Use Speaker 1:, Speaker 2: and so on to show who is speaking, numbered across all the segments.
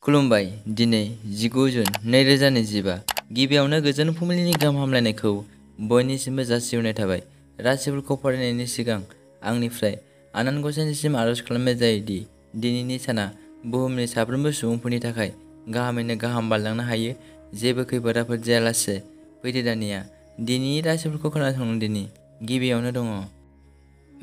Speaker 1: खुलुमबाय। दिनै 19 जुन 2025 गिबियावनो गोजोन फुंबिलिनि गाहाम हामलायनायखौ बयनिसिमबो जासिहरनाय थाबाय। राशिफोरखौ फरायनायनि सिगां आंनिफ्राय आनान गसाइनिसिम आरज खालामनाय जायोदि दिनैनि साना बुहुमनि साफ्रोमबो सुबुंफोरनि थाखाय गाहामैनो गाहाम बारलांनो हायो। जेबो खैफोद आफोद जायालासे फैदो दानिया दिनैनि राशिफोरखौ खोनासंदिनि। गिबियावनो दङ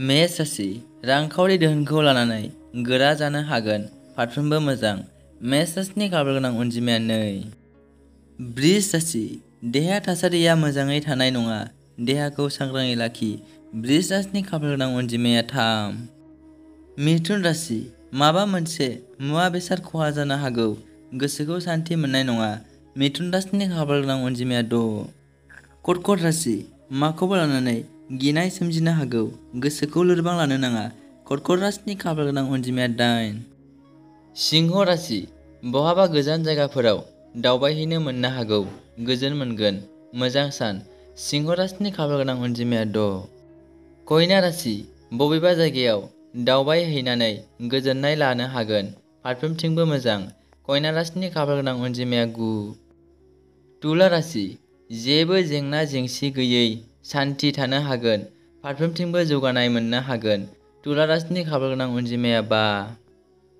Speaker 1: मेष राशि। रांखावरि दोहोनखौ लानानै गोरा जानो हागोन, फारफ्रोमबो मोजां। मेष राशिनि खाफाल गोनां अनजिमाया 2। बृष राशि। देहा थासारिया मोजाङै थानाय नङा, देहाखौ सांग्राङै लाखि। बृष राशिनि खाफाल गोनां अनजिमाया 3। मिथुन राशि। माबा मोनसे मुवा बेसाद खहा जानो हागौ, गोसोखौ सान्थि मोननाय नङा। मिथुन राशिनि खाफाल गोनां अनजिमाया 6। कर्कट राशि। माखौबा लानानै गिनाय सोमजिनो हागौ, गोसोखौ लोरबां लानो नाङा। कर्कट राशिनि खाफाल गोनां अनजिमाया 8। सिंह राशि। बहाबा गोजान जायगाफोराव दावबायहैनो मोननो हागौ, गोजोन मोनगोन। मोजां सान। सिंह राशिनि खाफाल गोनां अनजिमाया 6। कन्या राशि। बबेबा जायगायाव दावबायहैनानै गोजोननाय लानो हागोन, फारफ्रोमथिंबो मोजां। कन्या राशिनि खाफाल गोनां अनजिमाया 9। तुला राशि। जेबो जेंना जेंसि गैयै सान्थि थानो हागोन, फारफ्रोमथिंबो जौगानाय मोननो हागोन। तुला राशिनि खाफाल गोनां अनजिमाया 5।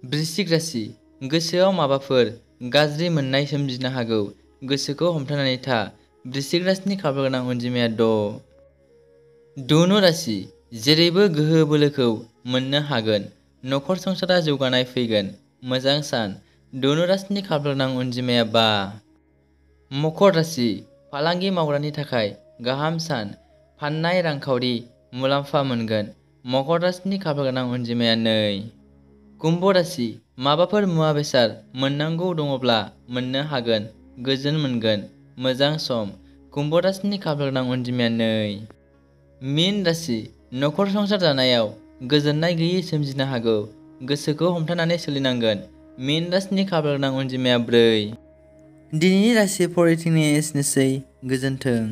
Speaker 1: वृश्चिक राशि। गोसोआव माबाफोर गाज्रि मोननाय सोमजिनो हागौ, गोसोखौ हमथानानै था। वृश्चिक राशिनि खाफाल गोनां अनजिमाया 6। धनु राशि। जेरैबो गोहो बोलोखौ मोननो हागोन, नखर संसारा जौगानाय फैगोन। मोजां सान। धनु राशिनि खाफाल गोनां अनजिमाया 5। मकर राशि। फालांगि मावग्रानि थाखाय गाहाम सान, फाननाय रांखावरि मुलाम्फा मोनगोन। मकर राशिनि खाफाल गोनां अनजिमाया 2। कुम्भ राशि। माबाफोर मुवा बेसाद मोननांगौ दङब्ला मोननो हागोन, गोजोन मोनगोन। मोजां सम। कुम्भ राशिनि खाफाल गोनां अनजिमाया 2। मीन राशि। नखर संसार जानायाव गोजोननाय गैयै सोमजिनो हागौ, गोसोखौ हमथानानै सोलिनांगोन। मीन राशिनि खाफाल गोनां अनजिमाया 4। दिनैनि राशि फरायथिंनाया एसेनोसै। गोजोन्थों।